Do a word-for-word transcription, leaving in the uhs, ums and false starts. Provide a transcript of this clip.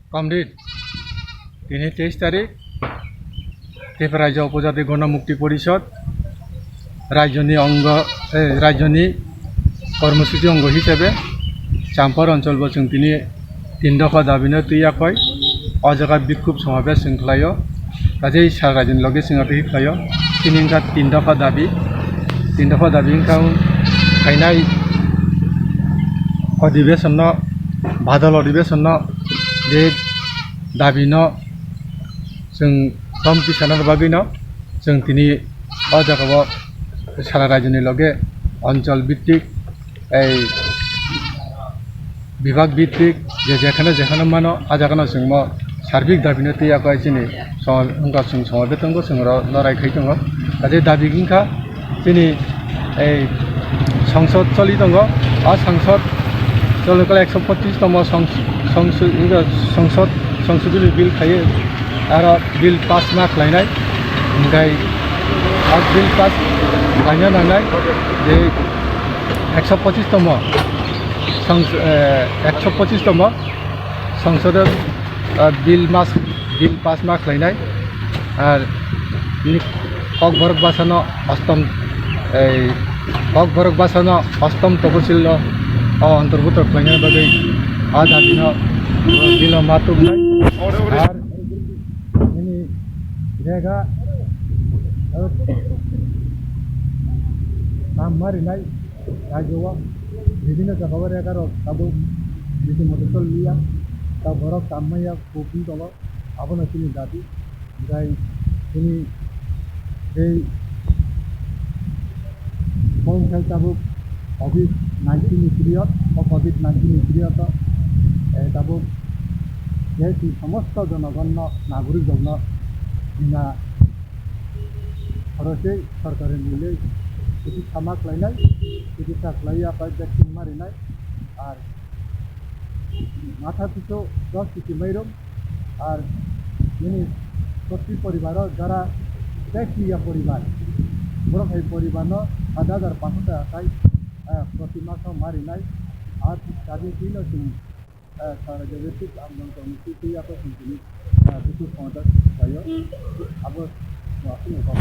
Comrade, tini teis tarik, Tripura Rajya Upojati Gono Mukti Porishod, Rajyoni ongo, eh, Rajyoni kormosuchi ongo hisabe Champar onchol bo chwng tini tin dopha dabino twi yakhoi o jaga bikhub somabesh chwng khlaio. Kaje sara rajyoni loge chwng atwi khlaio. Tini wngkha tin dopha dabi, tin dopha dabi wngkha phainai odhibeshonno, badal odhibeshonno je dabino chwng thom tisana bagwino chwng tini o jaga o sara rajyoni loge onchol bhittik, ei bibhag bhittik je jekhane jekhane mano, a jagano chwngmo sarbik dabino twi yakhoi chini soma-, wngkha chwng somabesh tongo, chwng oro lorai khai tongo. Kaje dabi wngkha chini ei songsod choli tongo, o songsod choli kala ekso pochis tomo song-, songsu-, songsod, songsodini bill khaiwi aro bill pass ma khlainai, hwnkhe o bill pass khlaina nangnai je ekso pochis tomo song-, eh, ekso pochis tomo songsodo, ah, bill mas, bill pass ma khlainai. Ar bini Kokborok bwsano ostom, ei, Kokborok bwsano ostom toposil o, o ontorbukto khlaina bagwi a dabino bilo ma tubunai. Ar bini rega, eh, tam ma rinai. Rajyo o bibhinno jaga o rega rok tabuk riti moto choli ya, ta borok tam manya kubui tongo, abono chini dabi. Hwnkhe chini tei phone khai tabuk covid nineteen ni period, o covid nineteen ni period o, eh, tabuk je chini somosto jonogonno, nagorik rokno bina khoroknwi sorkari mwlwi chikitsa ma khlainai, chikitsa khlaiya bai vaccine ma rinai, ar matha pisu dos kg mairum, ar nini proti poribaro jara bek ya poribar, borok hai poribarno sat hajar panchsho taka khai, eh, proti maso ma rinai, ar dabi twi no chwng, eh, sara jagati ang tongmani twi twi ya to chwng tini, eh, bukur khongjak khlaio, abo aswk no.